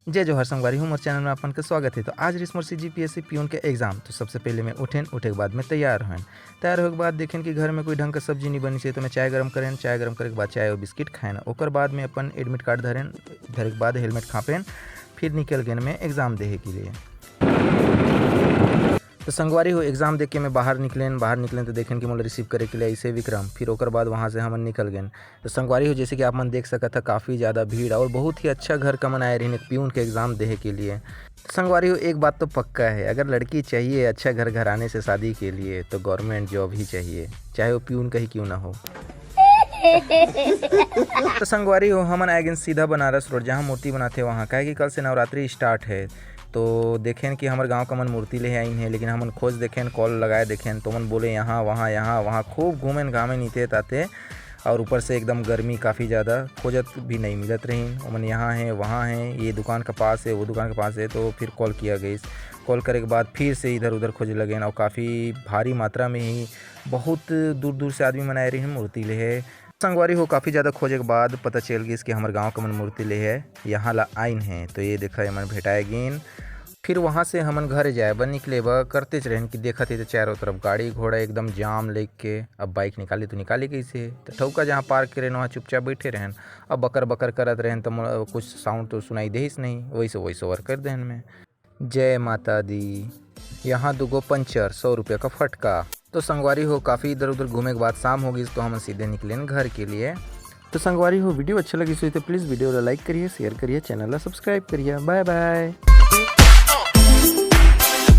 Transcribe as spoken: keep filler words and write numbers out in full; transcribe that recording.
जय जोहार संगवारी हो, मोर चैनल में अपन के स्वागत है। तो आज रिस मोर सीजीपीएससी पियून के एग्जाम। तो सबसे पहले मैं उठेन, उठे के बाद मैं तैयार होएन। तैयार होए के बाद देखेन कि घर में कोई ढंग का सब्जी नहीं बनी से, तो मैं चाय गरम करेन। चाय गरम करे के बाद चाय और बिस्किट खाएन। ओकर बाद मैं अपन एडमिट कार्ड धरेन, धरे के बाद हेलमेट खापेन, फिर निकल गेन मैं एग्जाम देहे के लिए। तो संगवारी हो, एग्जाम दे के मैं बाहर निकलेन। बाहर निकलेन तो देखेन कि मोला रिसीव करे के लिए आइसे विक्रम। फिर ओकर बाद वहाँ से हमन निकल गेन। तो संगवारी हो, जैसे कि आप मन देख सकत ह, काफ़ी ज़्यादा भीड़ और बहुत ही अच्छा घर का मन आए रहिन एक पियून के एग्जाम देहे के लिए। संगवारी हो, एक बात तो पक्का है, अगर लड़की चाहिए अच्छा घर घराने से शादी के लिए, तो गवर्नमेंट जॉब ही चाहिए, चाहे वो पियून का ही क्यों ना हो। तो संगवारी हो, हमन आए गेन सीधा बनारस रोड, जहाँ मूर्ति बनाथे वहाँ, काहे कि कल से नवरात्रि स्टार्ट है। तो देखेन कि हमर गांव का मन मूर्ति ले आइन है, लेकिन हमन खोज देखेन, कॉल लगाए देखेन, तो मन बोले यहाँ वहाँ, यहाँ वहाँ, खूब घूमेन घामेन इते ताते। और ऊपर से एकदम गर्मी काफ़ी ज़्यादा, खोजत भी नहीं मिलत रहीन। ओमन यहाँ हैं, वहाँ हैं, ये दुकान के पास है, वो दुकान के पास है, तो फिर कॉल किया गई। कॉल करे के बाद फिर से इधर उधर खोजे लगेन और काफ़ी भारी मात्रा में ही बहुत दूर दूर से आदमी मन आए रहीन मूर्ति ले है। संगवारी हो, काफ़ी ज़्यादा खोजे के बाद पता चल गइस कि हमर गांव के मन मूर्ति ले है, यहाँ ला आइन है। तो ये देखा, एमन भेटाए गेन। फिर वहाँ से हमन घर जाए बर निकले बर करतेच रहन कि देखत ही तो चारों तरफ गाड़ी घोड़ा एकदम जाम लेके। अब बाइक निकाले तो निकाले कैसे? तो ठौका जहाँ पार्क करे वहाँ चुपचाप बैठे रहन। अब बकर बकर करत रहन तो मो-, कुछ साउंड तो सुनाई देहिस नहीं, वैसे वॉइस ओवर कर देहन मैं। जय माता दी। यहाँ दुगो पंचर, सौ रुपये का फटका। तो संगवारी हो, काफ़ी इधर उधर घूमे के बाद शाम हो गई, तो हमन सीधे निकलेन घर के लिए। तो संगवारी हो, वीडियो अच्छा लगिस होही तो प्लीज वीडियो ला लाइक करिए, शेयर करिए, चैनल ला सब्सक्राइब करिए। बाय बाय।